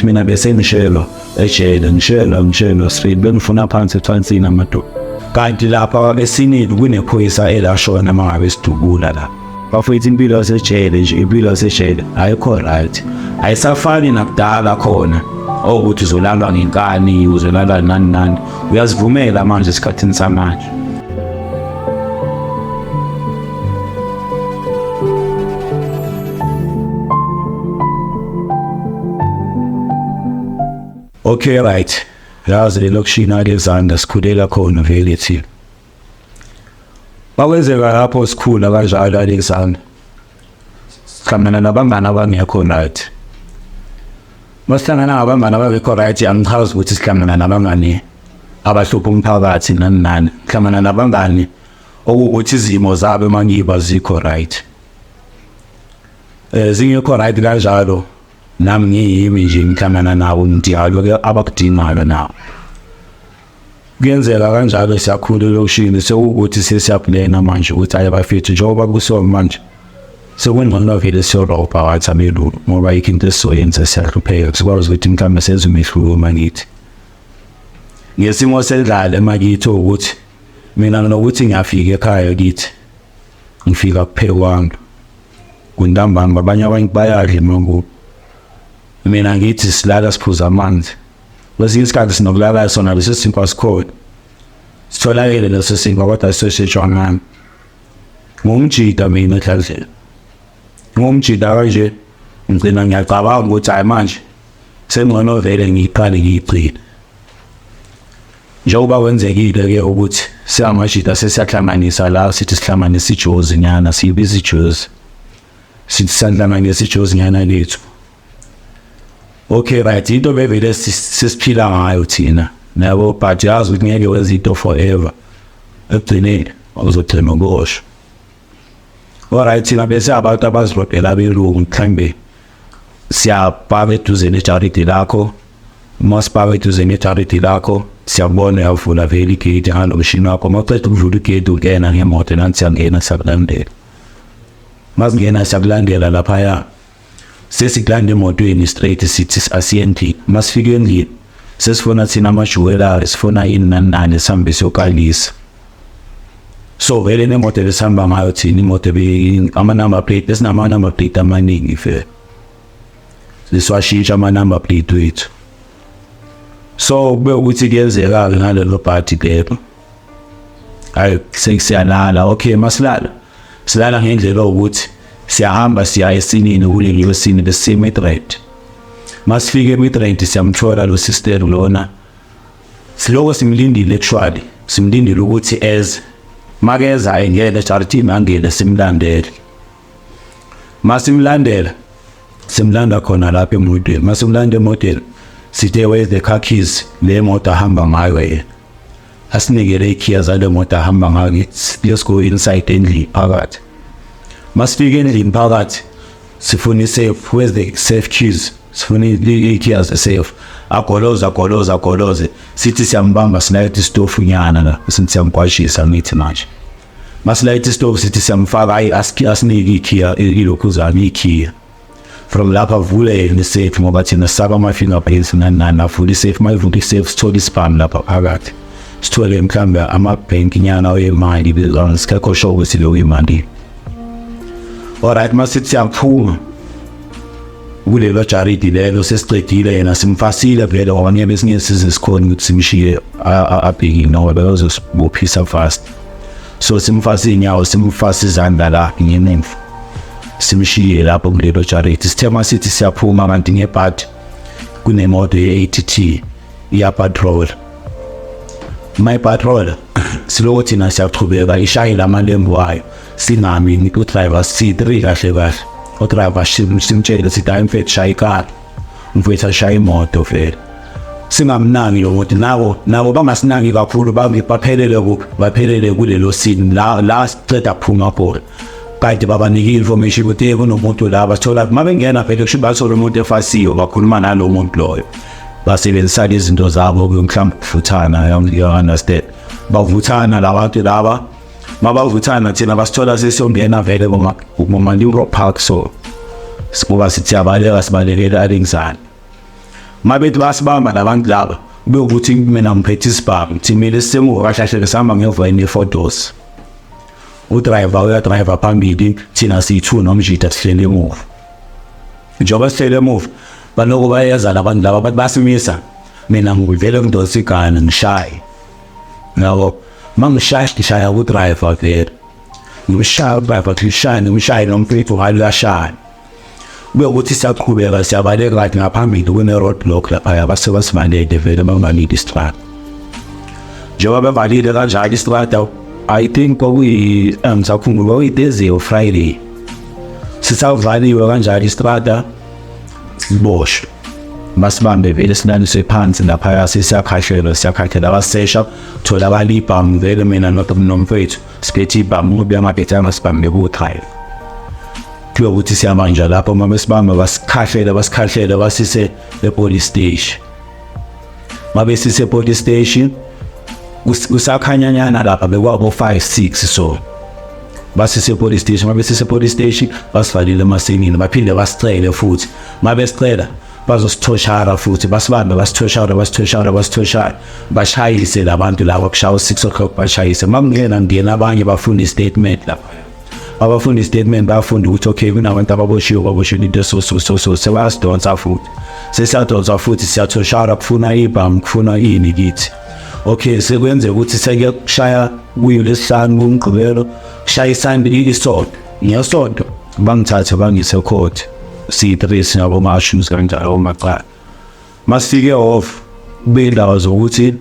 Mina bese ngishelwa ejele, ngishelwa ngishelwa straight, bengifuna phansi ecansini amadoda. Kanti lapha esinini kunephoyisa elashona uma ngabe sidubula la. Bafowethu, impilo yasejele nje, impilo yasejele ayikho right, ayisafani nakudala khona okuthi uzolalwa ngenkani, uzolalwa nani nani, uyazivumela manje esikhathini samanje. Okay, right, yazi elokishini Alexander sikhulela khona vele thina. Bakwenzeka lapho sikhula kanjalo Alexander, sihlangana nabangani abangekho right. Masihlangana nabangani abangekho right, angichazi ukuthi sihlangana nabangani abahlupha umphakathi nani nani. Sihlangana nabangani okuwukuthi izimo zabo emangiba zikho right. Zingekho right kanjalo, nami ngiyimi nje ngihlangana nabo, ngidinga lokho abakudingayo nabo. Kuyenzeka kanjalo, siyakhula elokishini, sekuwukuthi sesiyaplana manje ukuthi hayi bafethu, njengoba kuso manje sekungcono vele siyorobha wathi abelungu, ngoba ayikho into esizoyenza, siyahlupheka, sikwazi ukuthi mhlawumbe senze umehluko makithi ngesimo sendlala emakithi. Ukuthi mina nginokuthi ngiyafika ekhaya kithi, ngifika kuphekwanga kuntambama, abanye abantu bayadla emangubo, mina ngithi silala siphuza amanzi. Kwesinye isikhathi sinokulala sona leso sinkwa sikhona, sitholakele leso sinkwa, kodwa sizosheshwa ngami ngumjida mina ehlaleni ngumjida kanje. Ngigcina ngiyacabanga ukuthi hayi, manje sengcono vele ngiyiqale ngiyigcine. Njengoba kwenzekile-ke ukuthi siyamajida sesiyahlanganisa la, sithi sihlanganisa ijozi nyana, siyibiza ijozi, sithi siyahlanganisa ijozi nyana lethu. Okay, right, into bevele sesiphila ngayo thina nabo, but yazi ukuthi ngeke wenze into forever, ekugcineni uzogcina uboshwa. Alright, thina bese abantu abazirobhela abelungu, mhlawumbe siyapaka eduze nejaridi lakho. Uma sipaka eduze nejaridi lakho, siyakubona uyavula vele igate ngalo mshini wakho. Uma uqeda ukuvula igate, ungena ngemoto, nathi siyangena, siyakulandela. Masingena siyakulandela laphaya, sesikulanda emotweni straight, sithi asiye endlini. Masifika endlini, sesifuna thina ama-jewellery, sifuna ini nani nani, sihambe siyokalisa. So vele nemoto besihamba ngayo thina, imoto ama-number plate, besinama-number plate amaningi vele, sisiwashintsha ama-number plate wethu. So kube ukuthi kuyenzeka-ke ngalelo bhadi lelo, hayi, sesiyalala. Okay, masilala, silala ngendlela ukuthi siyahamba siya esinini kuleli sini besise-Midrand. Masifike eMidrand, siyamthola lo sister lona, siloko simlindile, actually simlindile ukuthi eze. Makeza engene ejaridini, angene, simlandele. Masimlandela, simlanda khona lapha emotweni. Masimlanda emotweni, sithe, "Where's the car keys le moto ahamba ngayo yena?" Asinikele ikhiya zale moto ahamba ngayo. Let's go inside endlini phakathi. Masifika endlini phakathi, sifuna i-safe. "Where's the safe keys?" Sifuna ikhiya ze-safe. Agoloze, agoloze, agoloze. Sithi siyambamba, silayetha isitofu nyana la, sithi siyamgwashisa. Ngithi manje masilayetha isitofu, sithi siyamfaka, hayi, asinike ikhiya, ilokhuzana ikhiya. From lapha avule yena i-safe, ngoba thina sisaba ama-fingerprints nani nani. Avule i-safe, mayivula i-safe, sithole isibhamu lapha phakathi, sithole mhlawumbe amabhenki nyana wemali, sikekho sure ukuthi leyo imali. Alright, masithi siyaphuma kulelo jaridi lelo, sesicedile, yena simfasile vele, ngoba ngeke besinge size sikhona ukuthi simshiye abhekile, ngoba bekazosibophisa fast. So simfase inyawo, simfase izandla la ngemuva, simshiye lapho kulelo jaridi. Sithe masithi siyaphuma, kanti ngebhadi kunemoto ye-ATT iyapatrol. Mayipatrol, siloko thina siyachubeka, ishayela amalembu ayo, singami. Udriver C3 kahle kahle, udriver simtshele, sithi, "Hayi mfethu, shaya ikari mfethu." Ashaya imoto vele, singamnaki lo muntu, nabo nabo bangasinaki kakhulu, baphelele kuphi? Baphelele kulelo scene la la siceda kuphuma khona. Kanti babanike information ukuthi hey, kunomuntu la. Bathola uma bengena vele, kusho bathola umuntu efasiwe, bakhuluma nalo muntu loyo, basebenzisa izinto zabo mhlawumbe ukuvuthana, you understand? Bavuthana la bantu laba. Mabavuthana, thina basithola sesiyongena vele kuma-Euro Park. So sibuka sithi siyabaleka, sibalekela Alexander. Mabethi basibamba labantu laba, kube ukuthi mina ngiphethe isibhamu, thimile sisemuva kahle kahle sihamba ngemuva ine-four doors. Udriver uyadriver phambili, thina siyi-two nomjida sihleli emuva. Njengoba sihleli emuva, baloko bayeza labantu laba, bathi basimisa, mina ngivele ngidonsa igana ngishaye. Yabo, mangishaya ngishaya ku-driver vele, ngimshaya udriver, ngishaya ngimshaye nomfethu hhayi uyashaya. Kube ukuthi siyaqhubeka siyabaleka, kanti ngaphambili kune-road block laphaya, base basivalele vele bangalile isitrada. Njengoba bevalile kanjalo isitrada, I think kwakuyi, angisakhumbuli, kwakuyi-Thursday or Friday, sisavaliwe kanjalo isitrada, siboshwe, basibambe vele, silaliswe phansi laphaya, sesiyakhashelwa, siyakhashela, basesha, tholakala ibhamu vele. Mina nomfethu siphethe ibhamu, ube amaphethanga sibambe ku-drive. Kuthiwa ukuthi siyamanja lapho, uma besibamba basikhahlela, basikhahlela, basise e-police station. Mabe sise police station kusakhanyanyana lapha, bekwabo 5 6, so basise police station. Mabe sise police station basivalile emaseleni, baphinde basicele futhi. Mabe sicela bazosithoshara futhi, basibambe, basithoshara, basithoshara, basithoshara, bashayise labantu laba, kushaya 6 o'clock bashayise. Makungena ngena abanye bafunda istatement lapha, abafunda istatement, bayafunda ukuthi okay, kunabantu ababoshiwe, baboshiwe into so so so so, sebayasidonsa futhi, sesiyadonsa futhi, siyathoshara, kufuna ibhamu, kufuna ini kithi. Okay, sekwenzeka ukuthi seke kushaya kuyo lesihlanu kumgqibelo, kushaya iSunday, isonto, ngesonto bangithathe bangise court, siyi-three sinabo ma-shoes kanjalo omacala. Masifike off kube indawo zokuthi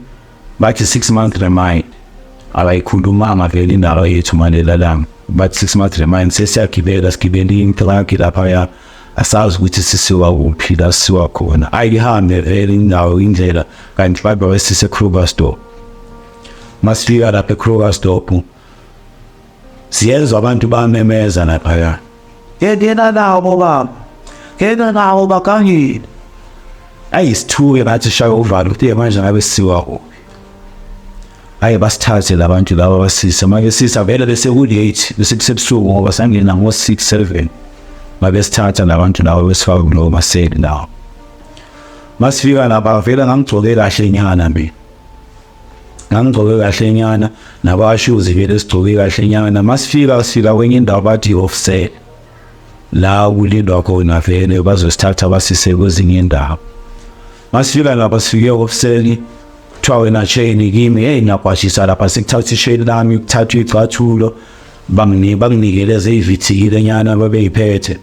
bathi 6 month remand, abayikhulumanga vele indaba yethu malela langa, bathi 6 month remand. Sesiyagibela, sigibela intruck laphaya, asazi ukuthi sisiwa kuphi la sisiwa khona, ayihambe vele indawo indlela, kanti babe sise Krugersdorp. Masifika lapha eKrugersdorp siyezwa abantu bamemeza laphaya, "Ngena nawo baba, ngena nawo bakangile." Ayisithuke ngathi shaya uvalo ukuthi manje ngabe sisiwa kuphi. Hayi, basithathe labantu laba basise. Make sisa vele bese ku-late, bese kusebusuku ngoba sangena ngo-6 7. Babesithatha labantu laba besifaka kulowo maseli lawo. Masifika lapha vele ngangigcoke kahle nyana, mina ngangigcoke kahle nyana, nabashuzi vele sigcoke kahle nyana. Masifika sifika kwenye indawo bathi offset la kulindwa khona, vele bazosithatha basise kwezinye indawo. Masifika lapha sifike offset, kuthiwa wena chain kimi, hey, ngiyagwashisa lapha, sekuthatha ishain lami, kuthathwa icathulo, banginikele ezivithikile nyana babeyiphethe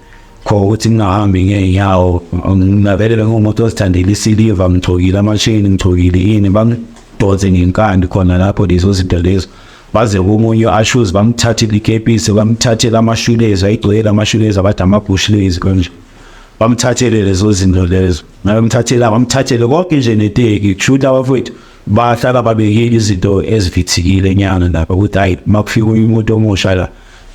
kho ukuthi ngingahambi ngeenyawo. Ngavele bengumuntu ozithandela isiliva, ngigcokile ama-chain, ngigcokile yini, bangidonse ngenkani khona lapho lezo zinto lezo. Baze komunye ashoes, bamthathile ikepisi, bamthathele ama-shoelace, ayigcwele ama-shoelace, abathi ama-bushlace kanje, bamthathele lezo zinto lezo, bamthathela, bamthathele konke nje neteki. Kusho abafowethu bahlala babekile izinto ezivithikile nyana lapha ukuthi hayi, makufika umuntu omusha la,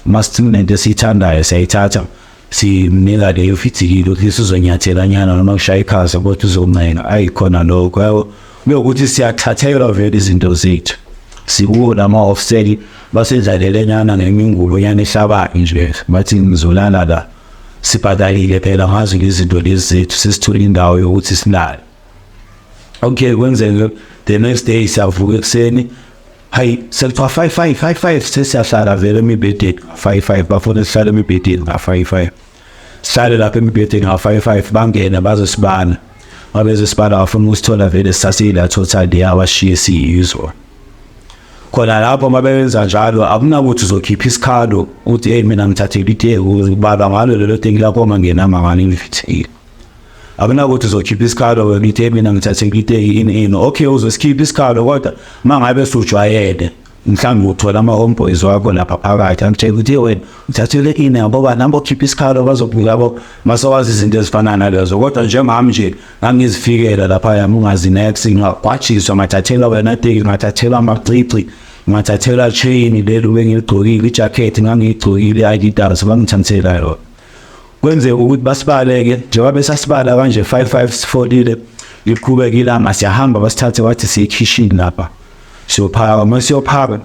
masithi esiyithandayo siyayithatha, simnika leyo fithikile ukuthi sizonyathela nyana noma kushaya ikhasa, kodwa uzoncela ayi khona lokho. Yabo, kube ukuthi siyathathelwa vele izinto zethu, sikuwo lama-offset, basendlalele nyana ngemingubo nyana ehlabayo nje, bathi ngizolala la, sibhadalile phela ngazo lezi zinto lezi zethu, sesithola indawo yokuthi silale. Okay, kwenzeke the next day siyavuka ekuseni, hayi, sekuthiwa 5 5 5 5, sesiyahlala vele emibhedeni 5 5, bafuna sihlale emibhedeni nga 5 5, sihlale lapha emibhedeni nga 5 5. Bangena bazosibala, babezosibala, bafuna ukusithola vele sasila total yabashiye siyizwa khona lapho. Mabeyenza njalo akunakuthi uzokhipha isikhalo uthi hey, mina ngithathele iteki, ubaba ngalo lelo teki lakho mangenama ngani ngifithile. Akunakuthi uzokhipha isikhalo wena uthi hey, mina ngithathele iteki ini ini. Okay, uzosikhipha isikhalo, kodwa mangabe sujwayele mhlawumbe uthola ama-homeboys wakho lapha phakathi akutshela ukuthi wena uthathele ini, yabo nabo khipha isikhalo, bazobuka yabo masowazi izinto ezifana nalezo. Kodwa njengami nje ngangizifikela lapha yami ungazi next, ngagwajiswa, ngathathela wena teki, ngathathela amacici, ngathathela chain lelo bengiligcokile, ijacket ngangiyigcokile, i-Adidas bangithathela yona. Kwenzeka ukuthi basibaleke, njengoba besasibala kanje 5 5 sifolile, liqhubeka ilanga, siyahamba, basithathe wathi siyekhishini lapha siyophaka. Uma siyophaka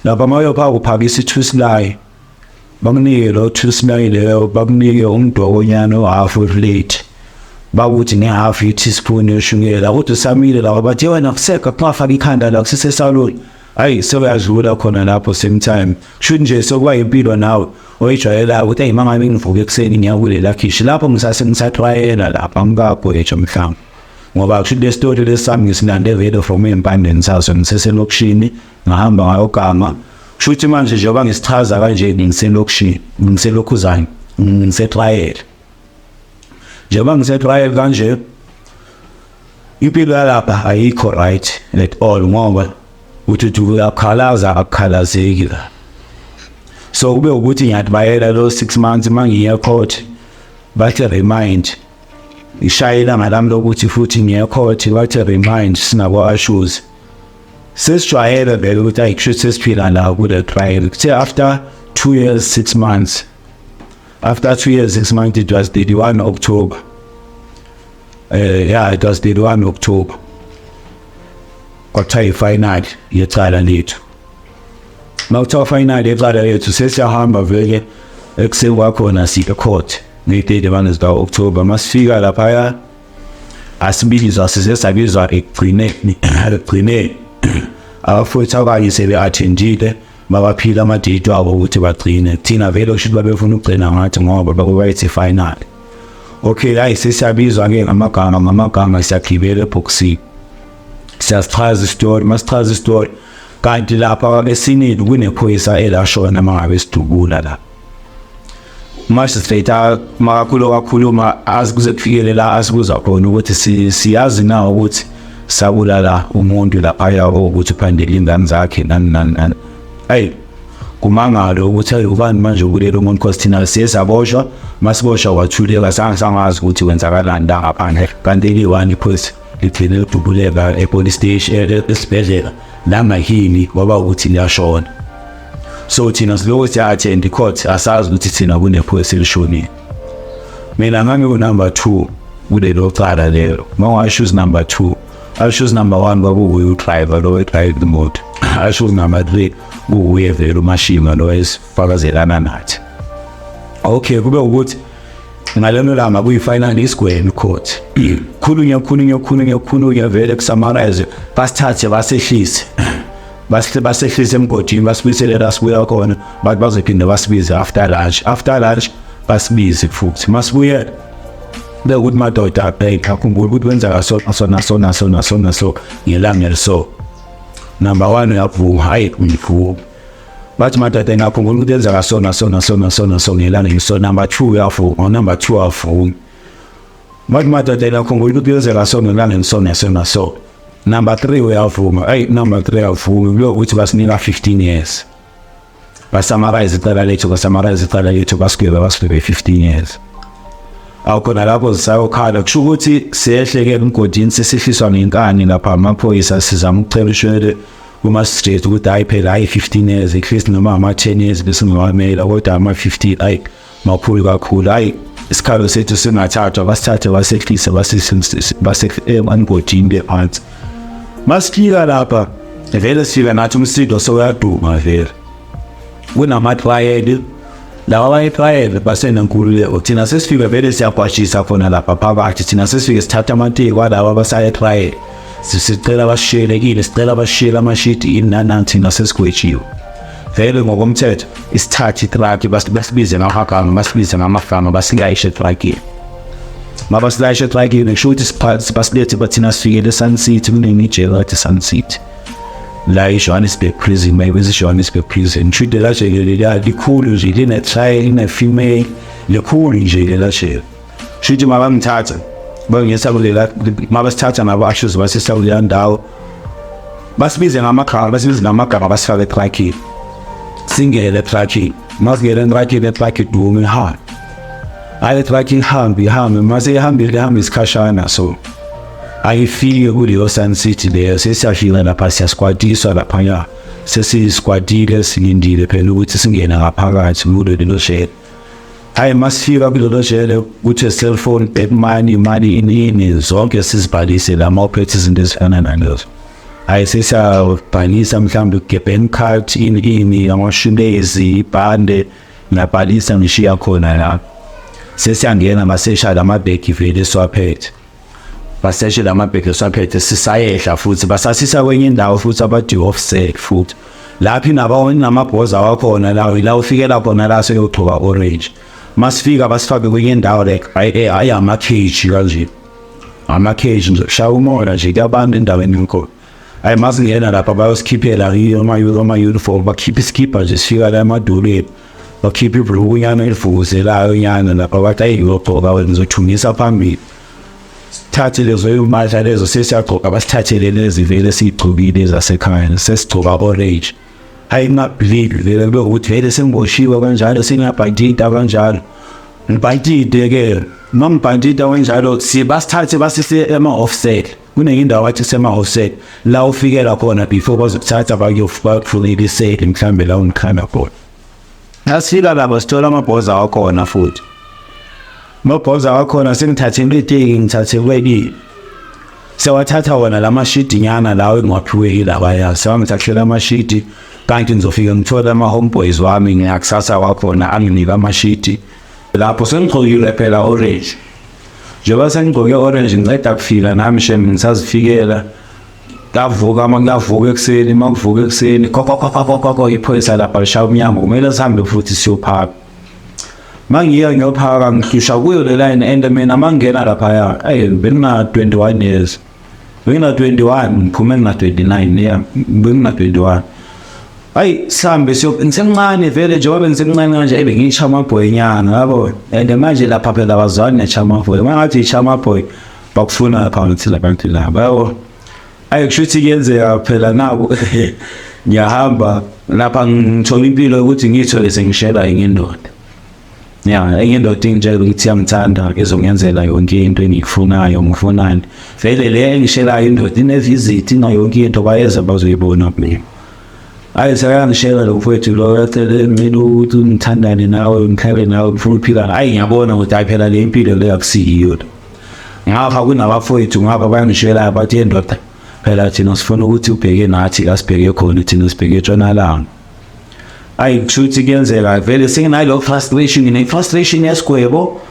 lapha, uma uyophaka uphakisa i-two-slice, bakunike lo two-slice leyo, bakunike umdokonyana o-half plate. Bakuthi nge-half i-teaspoon yoshukela, kodwa usamile lawa, bathi wena kuseka kungafaka ikhanda la kusisesaluni. Hayi, sewuyadlula khona lapho same time. Kusho nje sokuba impilo nawe oyijwayelayo ukuthi hey, mangabe ngivuka ekuseni ngiya kulela khishi lapho, ngisase ngisaxwayela lapha, angikagwetshwa mhlawumbe, ngoba kusho le story lesami ngisilande vele from empandeni saso ngiseselokishini, ngahamba ngayogama. Kusho ukuthi manje njengoba ngisichaza kanje, ngiselokishini, ngiselokhuzane, ngisetrayela. Njengoba ngisetrayela kanje, impilo yalapha ayikho right at all, ngoba uthi uyakhalaza, akukhalazeki la. So kube ukuthi ngiyadbayela lo 6 months, mangiye court bathi remand. Ishayela ngalami lokuthi futhi ngiye court, bathi remand. Sinabo issues, sesijwayele vele ukuthi ayikusho sesiphila la kule trial. Kuthe after 2 years 6 months, after 2 years 6 months, it was 31 October, yeah, it was 31 October, kwathiwa i-final yecala lethu. Makuthiwa final yecala lethu, sesiyahamba vele ekuseni kwakhona siye court nge-31 zika-October. Masifika laphaya asibizwa, size sabizwa ekugcineni. Ekugcineni abafowethu abanye sebe-attendile, babaphila ama-date wabo ukuthi bagcine. Thina vele kusho ukuthi babefuna ukugcina ngathi ngoba bakubayithi final. Okay, hayi, sesiyabizwa-ke ngamagama ngamagama, siyagibela ebhokisini, siyasichaza isitori. Masichaza isitori, kanti lapha esinini kunephoyisa elashona mangabe sidubula la. Magistrate makakhulu kakhuluma azi kuze kufikele la asibuza khona ukuthi siyazi na ukuthi sabulala umuntu laphaya, ukuthi uphandele ingane zakhe, nani nani nani. Hey, kumangalo ukuthi hey, ubani manje ubulela umuntu? Cause thina siye saboshwa, masiboshwa wathuleka, sangazi ukuthi kwenzakalani la ngaphandle, kanti eliyi-one iphoyisa ligcine lidubuleka e-police station, esibhedlela langahili, kwaba ukuthi liyashona. So thina silokhu siya-attend i-court, asazi ukuthi thina kunephoyisa elishonile. Mina ngangiku-number 2 kulelo cala lelo. Uma number 2, accused number 1 kwakuwuye udriver lo we-drive imoto, accused number 3 kuwuye vele uMashinga lo esifakazelana nathi. Okay, kube ukuthi ngalelo langa kuyi-final isigwebo court, khulunywa khulunywa khulunywa khulunywa vele, kusummarize, basithathe basehlise, basehlise emgodini, basibuyisele la sibuya khona. Bathi bazophinde basibize after lunch. After lunch basibize futhi. Masibuye bekuthi madoda, hey, khumbula ukuthi kwenzeka so so naso naso naso naso ngelanga eliso. Number 1 uyavuma, hayi, ngivuma. Bathi madoda, ngakhumbula ukuthi kwenzeka so naso naso naso naso ngelanga eliso. Number 2 uyavuma, number 2 avuma. Bathi madoda, ngakhumbula ukuthi kwenzeka so ngelanga eliso naso naso. Number 3 uyavuma, hey, number 3 avuma. Kuyokuthi basinika 15 years, basummarize icala lethu, basummarize icala lethu, basigwebe, basigwebe 15 years. Awukhona lapho zisayokhala, kusho ukuthi siyehleke emgodini, sesihliswa ngenkani lapha amaphoyisa. Sizama ukucela ushwele kuma-street ukuthi hayi phela, hayi, 15 years, at least noma ama-10 years besingawamela, kodwa ama-15 hayi makhulu kakhulu. Hayi, isikhalo sethu singathathwa, basithathe basehlise emgodini bephansi. Masifika lapha vele sifika nathi umsindo sewuyaduma vele, kunama-trial lawa abayi-trial basenenkululeko. Thina sesifike vele siyagwashisa khona lapha phakathi. Thina sesifike sithatha amateki alaba abasaye-trial, sicela basishiyelekile, sicela bashiyele amashidi, ini nani. Thina sesigwetshiwe vele ngokomthetho. Isithathe itruck, basibize ngamagama, basibize ngamagama, basilayishe etruckini. Mabasilayishe etruckini, kusho ukuthi basilethe, bathina sifikele e-Sun City. Kunenijele kathi Sun City la i-Johannesburg prison, maybe i-Johannesburg prison. Kusho lela jele leliya likhulu nje, line-trial, line-female, likhulu nje lela jele. Kusho ukuthi mabangithatha bangiyisa kulela, mabasithatha nabo ashuzi basisa kuleya ndawo, basibize ngamagama, basibize ngamagama, basifake etruckini, singene etruckini. Masingene etruckini, etruck idume, ihambe, hayi, etruck ihambe, ihambe. Mase ihambile, ihambe isikhashana, so ayifike kuleyo Sun City leyo. Sesiyafika lapha, siyasquatiswa laphaya. Sesisquatile, silindile phela ukuthi singene ngaphakathi kulo lelo jele. Hayi, masifika kulelo jele, kuthi cellphone, bank, money, money, ini ini, zonke sizibhalise la mawuphethe izinto ezifana nalezo. Hayi, sesiyabhalisa mhlawumbe bank card, ini ini, amashulezi, ibhande, ngiyabhalisa, ngishiya khona la. Sesiyangena, basesha lamabhegi vele esiwaphethe, baseshe lamabhegi esiwaphethe. Sisayehla futhi, basasisa kwenye indawo futhi abathi offset futhi lapho inamabhoza wakhona la ufikela khona la seyogcoka orange. Masifika basifake kwenye indawo like ayi ama-cage kanje, ama-cage nje, kushaya umoya nje, kuyabantu endaweni enkulu. Hayi, masingena lapha bayosikhiphela ama-uniform, bakhipha isikibha nje, sifika la emadolweni, bakhipha ibhulukunyana elivukuzelayo nyana lapha, bathi ayi, uyogcoka wena, ngizothungisa phambili. Sithathe lezo impahla lezo, sesiyagcoka, basithathele lezi vele esiyigcokile zasekhaya, sesigcoka orange. Hayi, ngingabelieve vele kube ukuthi vele sengiboshiwe kanjalo, sengiyabhantita kanjalo. Ngibhantite-ke, uma ngibhantita kanjalo, basithathe basise ema-offset. Kunenye indawo athi sema-offset la ufikela khona before bazokuthatha bakufunela iseli mhlambe la ungikhanda khona. Nasifika lapho sithola amabhoza wakhona futhi, amabhoza wakhona sengithathele iteki, ngithathelwe kini, sewathatha wona lamashidi nyana lawo engiwaphiwe yilabaya, sewangithathela amashidi. Kanti ngizofika ngithole ama-homeboys wami ngiyakusasa wakhona anginike amashidi. Lapho sengigqokile phela orange. Njengoba sengigqoke orange, ngiceda kufika nami shem, ngisazifikela, kavuka uma kuyavuka ekuseni, uma kuvuka ekuseni, kokokokokoko, iphoyisa lapha lishaya umnyango, kumele sihambe futhi siyophaka. Mangiya ngiyophaka, ngihlusha kuyo le line, and mina mangena laphaya, ey, bengina 21 years, bengina 21, ngiphume ngina 29, yeah, bengina 21. Hayi, sihambe siyo, ngisemncane vele, njengoba bengisemncane kanje bengiyishama boy nyana yabo. And manje lapha phela abazwani nechama boy, mangathi ichama boy bakufuna lapha ngithi labantu laba yabo. Ayi, kusho ukuthi kuyenzeka phela naku ngiyahamba lapha, ngithola impilo ukuthi ngiyithole sengishela enye indoda. Ya, enye indoda ingitshela ukuthi iyangithanda, izongenzela yonke into engiyifunayo. Ngifunani vele? Le engishelayo indoda ine-visit, ina yonke into, bayeza bazoyibona mina. Hayi, sekayangishela lo mfowethu lo, yacela mina ukuthi ngithandane nawe, ngihlale nawe, ngifuna ukuphila. Hayi, ngiyabona ukuthi hayi phela le impilo le akusiyiyo le. Ngapha kunabafowethu ngapha bayangishela, bathi endoda phela thina sifuna ukuthi ubheke nathi la sibheke khona, thina sibheke entshonalanga. Ayi, kusho ukuthi kuyenzeka vele senginalo frustration, ngine-frustration yesigwebo,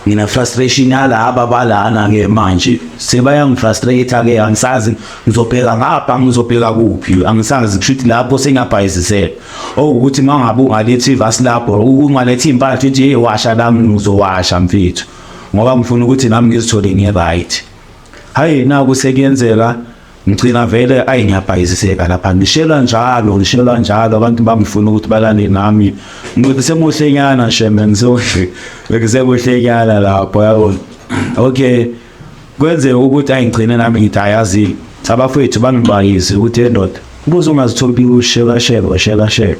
ngine-frustration yalaba balana-ke manje sebayangifrustrate-ke, angisazi ngizobheka ngapha, ngizobheka kuphi, angisazi. Kusho ukuthi lapho sengiyabhayizisela okuwukuthi uma ngabe ungalethi ivasi lapho, ungalethi iy'mpahla, uthi hey, washa lami, ngizowasha mfethu, ngoba ngifuna ukuthi nami ngizithole ngi-right. Hayi, naku sekuyenzeka ngigcina vele, ayi, ngiyabhayiziseka lapha, ngishelwa njalo, ngishelwa njalo, abantu bangifuna ukuthi balale nami. Ngithi semuhlenyana shembe, ngisemuhlenyana lapho yabo. Okay, kwenzeka ukuthi ayingigcine nami ngithi ayazi, abafowethu bangibangise ukuthi endoda ubuze ungazitholi ushela shela shela shela,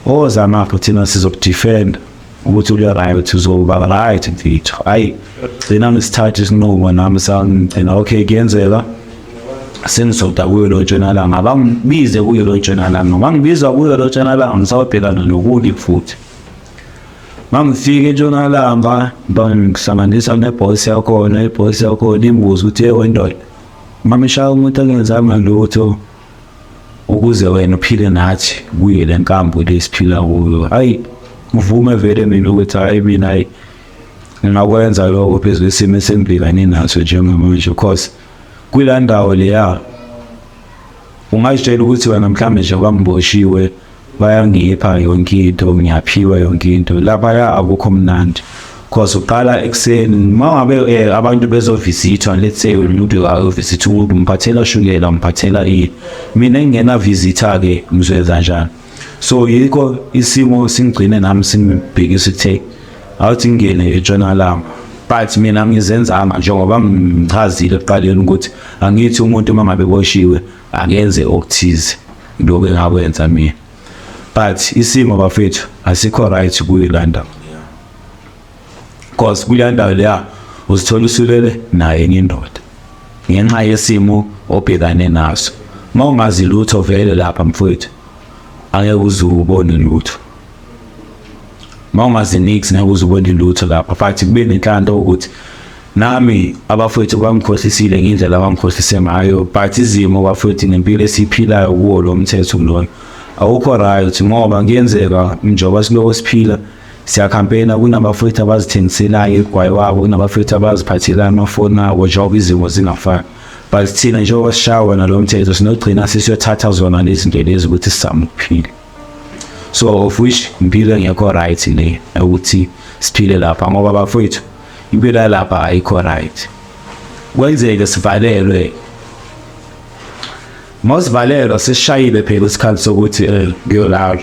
oza ngapho thina sizokudefend ukuthi ule right, uzoba right mfethu. Hayi, gcina ngisithatha isinqumo nami sangigcina. Okay, kuyenzeka sengizoda kuyo lo ntshonalanga, abangibize kuyo lo ntshonalanga, bangibiza kuyo lo ntshonalanga, ngisawubhekana nokubi futhi. Mangifika entshonalanga, bangihlanganisa nebhosi yakhona. Ibhosi yakhona imbuza ukuthi yewe ndoda, mamishaya umuntu angenzanga lutho ukuze wena uphile nathi kuye le nkambo lesiphila kuyo. Hayi, uvume vele mina ukuthi hayi, mina hayi, ngingakwenza lokho phezu kwesimo esengibhekane naso njengamanje, because kula ndawo leya ungazitshela ukuthi wena mhlawumbe nje kwangiboshiwe bayangipha yonke into, ngiyaphiwa yonke into. Laphaya akukho mnandi, cause uqala ekuseni uma ngabe abantu bezovisithwa, let's say umuntu ayovisitha umuntu, umphathela shukela, umphathela ini. Mina engingena visitor-ke ngizoyenza njani? So yikho isimo singigcine nami singibhekisa ukuthi awuthi ngingene entshonalanga, but mina ngizenzanga njengoba ngichazile ekuqaleni ukuthi angithi umuntu uma ngabe boshiwe akenze okuthize, lokho engakwenza mina. But isimo bafethu asikho right kuyo la ndawo, cause kuleya ndawo leya uzithola usulele naye enye indoda ngenxa yesimo obhekane naso. Uma ungazi lutho vele lapha mfowethu, angeke uze ubone lutho. Uma ungazi nix, ngeke uze ubone lutho lapha. But kube nenhlanhla ukuthi nami abafowethu bangikhohlisile ngendlela abangikhohlise ngayo. But izimo bafowethu nempilo esiyiphilayo kuwo lo mthetho lona awukho right, ngoba kuyenzeka njengoba siloko siphila. Siya-campaign-a, kunabafowethu abazithengiselayo igwayi wabo, kunabafowethu abaziphathelayo amafoni abo, njengoba izimo zingafani. But thina njengoba sishawa nalo mthetho, sinogcina sisiyothatha zona lezi zinto lezi ukuthi sizame ukuphila. So of which impilo engekho right le ukuthi siphile lapha, ngoba bafowethu, impilo yalapha ayikho right. Kwenzeke sivalelwe, mawusivalelwa sesishayile phela isikhathi sokuthi kuyolala.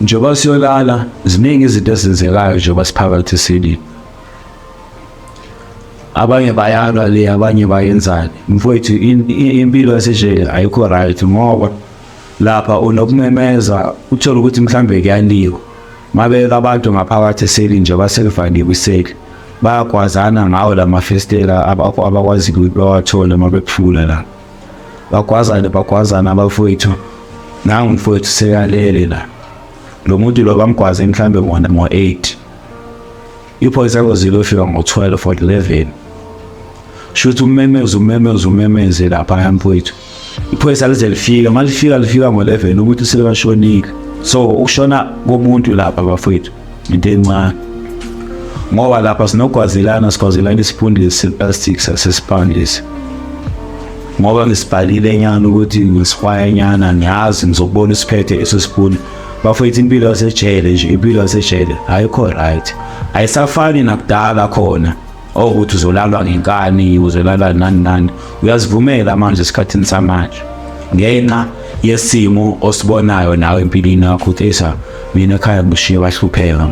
Njengoba siyolala, ziningi izinto ezenzekayo njengoba siphakathi eselini. Abanye bayalwa le, abanye bayenzani. Mfowethu, impilo yasejele ayikho right, ngoba lapha unokumemeza, uthole ukuthi mhlambe kuyaliwa. Mabeka abantu ngaphakathi eselini, nje baselivaliwe iseli, bayagwazana ngawo la mafestela abakwazi ukuthi bawathole uma bephula la. Bagwazane, bagwazana abafowethu. Nangu mfowethu sekalele la, lo muntu lo bamgwaze mhlambe ngona ngo-8, iphoyisa lozilofika ngo-12 or 11. Shuthi umemeze, umemeze, umemeze lapha mfowethu, iphoyisa lize lifika. Malifika, lifika ngo-11, umuntu sekashonile. So ukushona komuntu lapha, bafowethu, into encane, ngoba lapha sinogwazelana, sigwazelana isipuni seplastic sasesipani lesi, ngoba ngisibhalile nyana ukuthi ngisihwaya nyana, ngiyazi ngizokubona isiphethe eso sipuni. Bafowethu, impilo yasejele nje, impilo yasejele ayikho right, ayisafani nakudala khona okuthi uzolalwa ngenkani, uzolala nani nani. Uyazivumela manje esikhathini samanje ngenxa yesimo osibonayo nawe empilweni yakho ukuthi esa mina ekhaya ngishiye bahlupheka,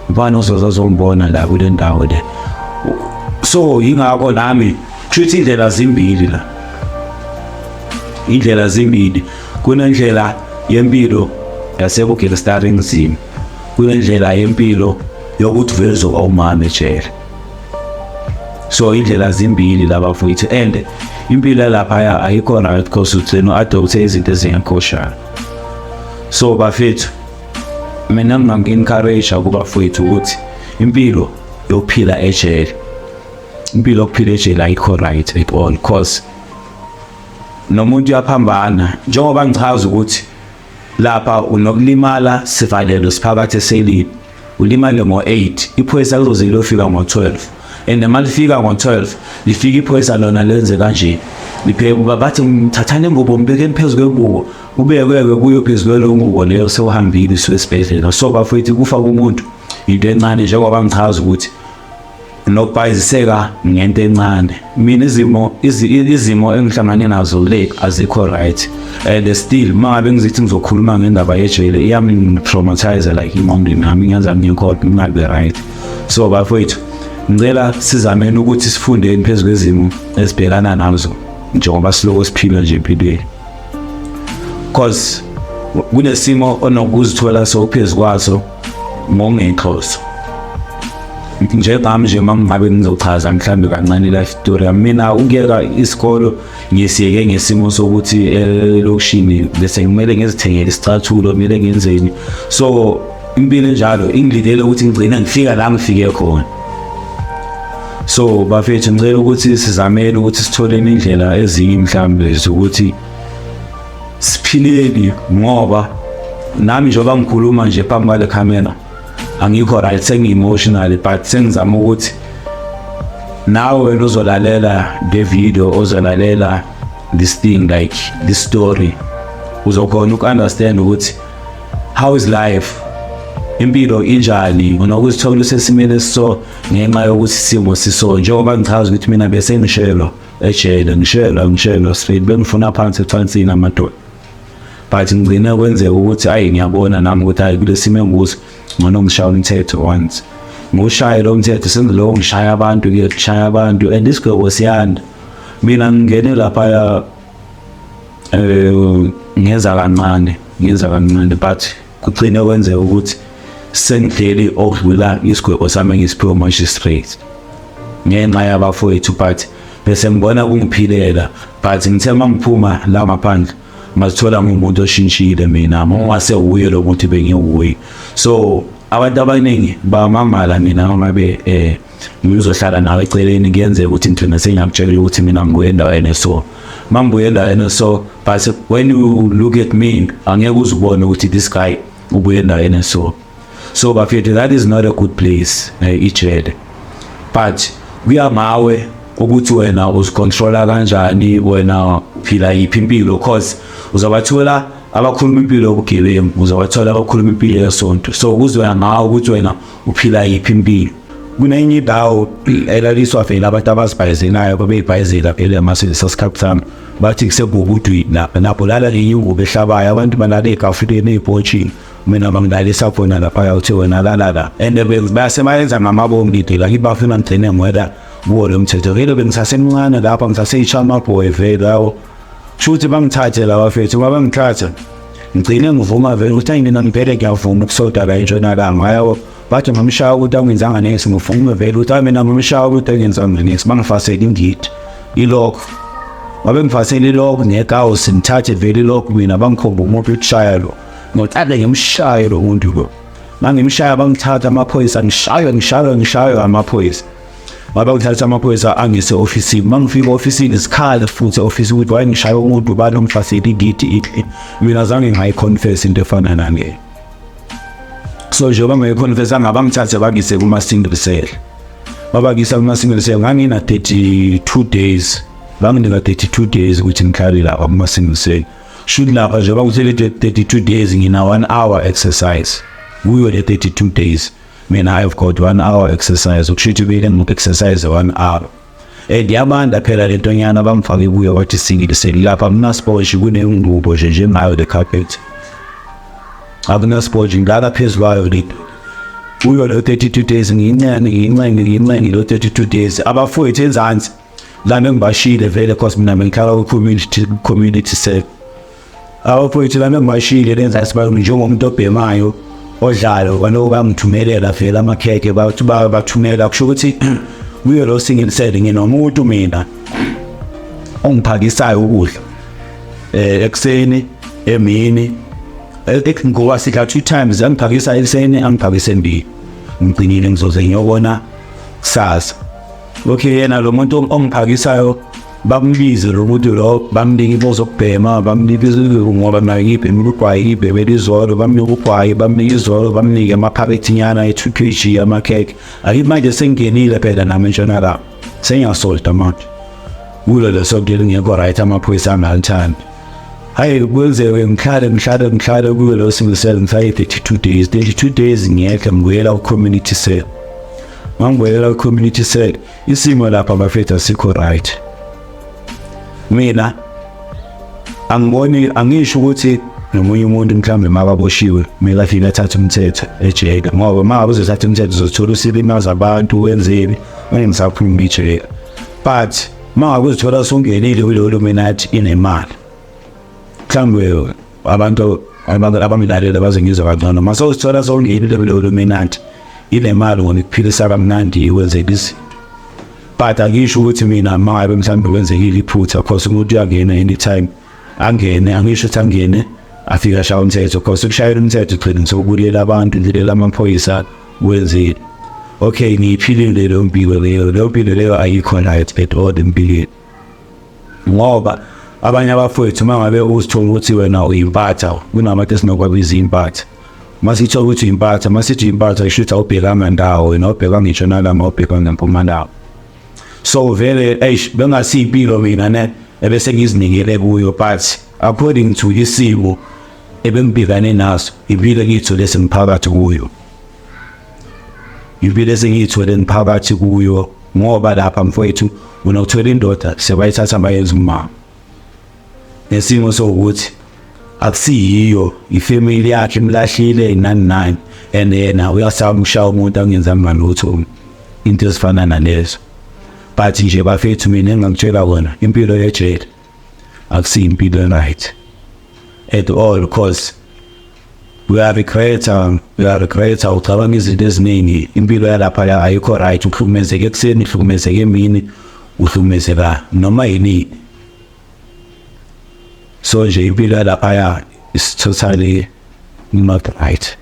mfana uzozombona la kule ndawo le. So yingakho nami kusho indlela zimbili la, indlela zimbili. Kunendlela yempilo yasebugangsterism, kunendlela yempilo yokuthi vele uzoba umama ejele. So indlela zimbili laba futhi, and impilo lapha ayikho right because ugcina u-adopte izinto ezingekho. So bafethu, mina ngingangi-encourage kubafowethu ukuthi impilo yokuphila ejele, impilo yokuphila ejele ayikho right at all, cause nomuntu uyaphambana. Njengoba ngichaza ukuthi lapha unokulimala, sivalelo siphakathi eselini, ulimale ngo-8, iphoyisa lizoze liyofika ngo-12, and uma lifika ngo-12, lifika iphoyisa lona lenze kanje, lipheke bathi thathani ingubo, mbekeni phezu kwengubo, ubekeke kuyo phezu kwelo ngubo leyo, sewuhambile usuke esibhedlela. So bafowethu, kufa kumuntu into encane, njengoba ngichaza ukuthi nokubhayiziseka ngento encane. Mina izimo engihlangane nazo le azikho right, and still uma ngabe ngizithi ngizokhuluma ngendaba yejele, iyami-traumatize like ingqondweni nami, ngenza ngikho ngingabi right. So bafowethu, ngicela sizameni ukuthi sifundeni phezu kwezimo esibhekana nazo njengoba siloko siphila nje empilweni, cause kunesimo onokuzithola sowuphezu kwaso ngokungenhloso. Njengami nje, uma ngabe ngizochaza mhlawumbe kancane life story yami, mina ukuyeka isikolo ngisiyeke ngesimo sokuthi elokishini bese kumele ngizithengele isicathulo, kumele ngenzeni. So impilo enjalo ingilindele ukuthi ngigcine ngifika la ngifike khona. So bafethu, ngicela ukuthi sizamele ukuthi sithole indlela ezinye mhlawumbe zokuthi siphileni, ngoba nami njengoba ngikhuluma nje phambi kwale camera angikho right, sengi-emotional, but sengizama ukuthi nawe wena uzolalela le video, ozolalela this thing, like this story, uzokhona uku-understand ukuthi how is life, impilo injani, unokuzithola usesimeni esiso ngenxa yokuthi isimo siso. Njengoba ngichaza ukuthi mina bese ngishelwa ejele, ngishelwa, ngishelwa straight, bengifuna phansi ecansini amadoda, but ngigcine kwenzeka ukuthi ayi, ngiyabona nami ukuthi hayi, kule simo engikuso ngcono ngishaya umthetho. Once ngiwushaye lo mthetho, sengiloko ngishaya abantu ke, ngishaya abantu, and isigwebo siyanda. Mina ngingene laphaya ngenza kancane, ngenza kancane, but kugcine kwenzeka ukuthi sengidleli okudlula isigwebo sami engisiphiwe magistrate ngenxa yabafowethu, but bese ngibona kungiphilela. But ngithe uma ngiphuma la ngaphandle, ngazithola ngumuntu oshintshile mina, ungase uye lo muntu bengiwuye. So abantu abaningi bamangala mina ngabe ngizohlala nawe eceleni, kuyenzeka ukuthi ngigcine sengiyakutshela ukuthi mina ngibuye endaweni so, mangibuye endaweni so, but when you look at me angeke uzubone ukuthi this guy ubuye endaweni so. So bafethu, that is not a good place, ijele, but kuya ngawe ukuthi wena uzicontrola kanjani, wena uphila yiphi impilo, cause uzobathola abakhuluma impilo yobugebengu, uzobathola abakhuluma impilo yesonto. So kuzoya ngawe ukuthi wena uphila yiphi impilo. Kunenye indawo elaliswa vele abantu abazibhayizelayo, babeyibhayizela vele amasesikhathi sami, bathi kusebhukudwini lapha, lapho lala ngenye ingubo ehlabayo, abantu balala ey'kafuleni, ey'potshini. Mina bangilalisa khona lapha, uthi wena lala la, and base bayenza ngamabomu ngidela ngithi bafuna ngigcine ngwela kuwo lo mthetho. Vele bengisasemncane lapha, ngisaseyishama boy vele lawo. Kusho ukuthi bangithathe la bafethu, uma bangithatha ngigcine ngivuma vele ukuthi ayi, mina ngivele ngiyavuma ukusonta la entshonalanga, yabo. Bathi ngimshaya ukuthi angenzanga nesi, ngivume vele ukuthi hayi, mina ngimshaya ukuthi angenzanga nesi. Bangifasele ingidi ilokho, wabe ngifasele ilokho nekawusi, ngithathe vele ilokho mina, bangikhomba umuntu ukushaya lo, ngicale ngimshaye lo muntu lo. Mangimshaya, bangithatha amaphoyisa, ngishaywe, ngishaywe, ngishaywe amaphoyisa. Wabe ngithatha amaphoyisa angise ofisini. Mangifika ofisini, sikhala futhi ofisi ukuthi waye ngishaya umuntu, bani ongifasele ingidi. Mina zange ngayiconfess into efana nale. So njengoba ngayiconfessanga, bangithathe bangise kuma-single cell. Babangisa kuma-single cell, ngangina 32 days, banginika 32 days ukuthi ngihlale lapha kuma-single cell. Shuthi lapha njengoba ngithele 32 days, ngina 1 hour exercise kuyo le 32 days. Mina I've got 1 hour exercise, ukusho ukuthi kumele ngi-exercise 1 hour, and yabanda phela le ntonyana bangifake kuyo, wathi single cell lapha akunasponge, kunengubo nje njengayo the carpet, akunasponge, ngilala phezu kwayo le kuyo lo 32 days. Ngiyincane, ngiyincane, ngiyincane lo 32 days. Abafowethu enzansi lami engibashile vele, cause mina bengihlala ku-community cell, abafowethu lami engibashile lenzansi njengomuntu obhemayo odlalo kaloku bangithumelela vele amakhekhe, bathi bathumela. Kusho ukuthi kuyo lo single cell nginomuntu mina ongiphakisayo ukudla ekuseni, emini, ngoba sidla two times, angiphakisa ekuseni, angiphakise emini. Ngigcinile ngizoze ngiyobona kusasa. Okay, yena lo muntu ongiphakisayo bambize lo muntu lo, bamnika into zokubhema, bamnika, ngoba naye ngibhema ugwayi, ngibhemela izolo, bamnika ugwayi, bamnika izolo, bamnike amaphakethe nyana e-2 kg amakhekhe. Akithi manje sengingenile phela nami entshonalanga, sengiyasolta manje kulo leso lingekho right, amaphoyisa angalithandi. Hayi, kwenzeke ngihlale, ngihlale, ngihlale kuyo lo single cell, ngihlale 32 days. 32 days ngiyekhe ngibuyela ku-community cell. Mangibuyela ku-community cell, isimo lapha bafethu asikho right. Mina angiboni, angisho ukuthi nomunye umuntu mhlawumbe makaboshiwe kumele afike athathe umthetho ejele, ngoba uma ngabe uzothatha umthetho uzothola usilimaza abantu, wenzeni, manje ngisaphuma ijele. But uma ngabe uzithola usungenile kuleyo Illuminati inemali, mhlawumbe abantu abamilalela baze ngizwe kangcono, mase uzithola sewungenile kuleyo Illuminati inemali, ngona ikuphilisa kamnandi, ikwenzela izinto. But angisho ukuthi mina uma ngabe mhlawumbe kwenzekile iphutha, cause umuntu uyangena anytime angene, angisho ukuthi angene afike ashaya umthetho, cause ukushayela umthetho ugcina sewubulela abantu, ndlela amaphoyisa wenzile. Okay, ngiyiphilile leyo mpilo leyo, leyo mpilo leyo ayikho right at all empilweni, ngoba abanye abafowethu uma ngabe uzithola ukuthi wena uyimpatha, kunabantu esinokwabiza impatha. Masithola ukuthi uyimpatha, masithi uyimpatha, isho ukuthi awubhekanga ndawo wena, awubhekanga entshonalanga, awubhekanga empumalanga. So vele eish, bengasiyipilo mina ne ebese ngizinikele kuyo, but according to isimo ebengibhekane naso, impilo engiyithole sengiphakathi kuyo, impilo esengiyithole ngiphakathi kuyo, ngoba lapha mfowethu unokuthola indoda sebayithatha bayenza umama nesimo sokuthi akusiyiyo ifamily yakhe, imlahlile, nani nani, and yena uyasaba ukushaya umuntu angenzanga lutho, into ezifana nalezo. But nje bafethu, mina engingakutshela kona, impilo yejele akusiyimpilo right at all, because uyaregretha, uyaregretha, ucabanga izinto eziningi. Impilo yalapha ayikho right, uhlukumezeka ekuseni, uhlukumezeka emini, uhlukumezeka noma yinini. So nje impilo yalaphaya is totally not right.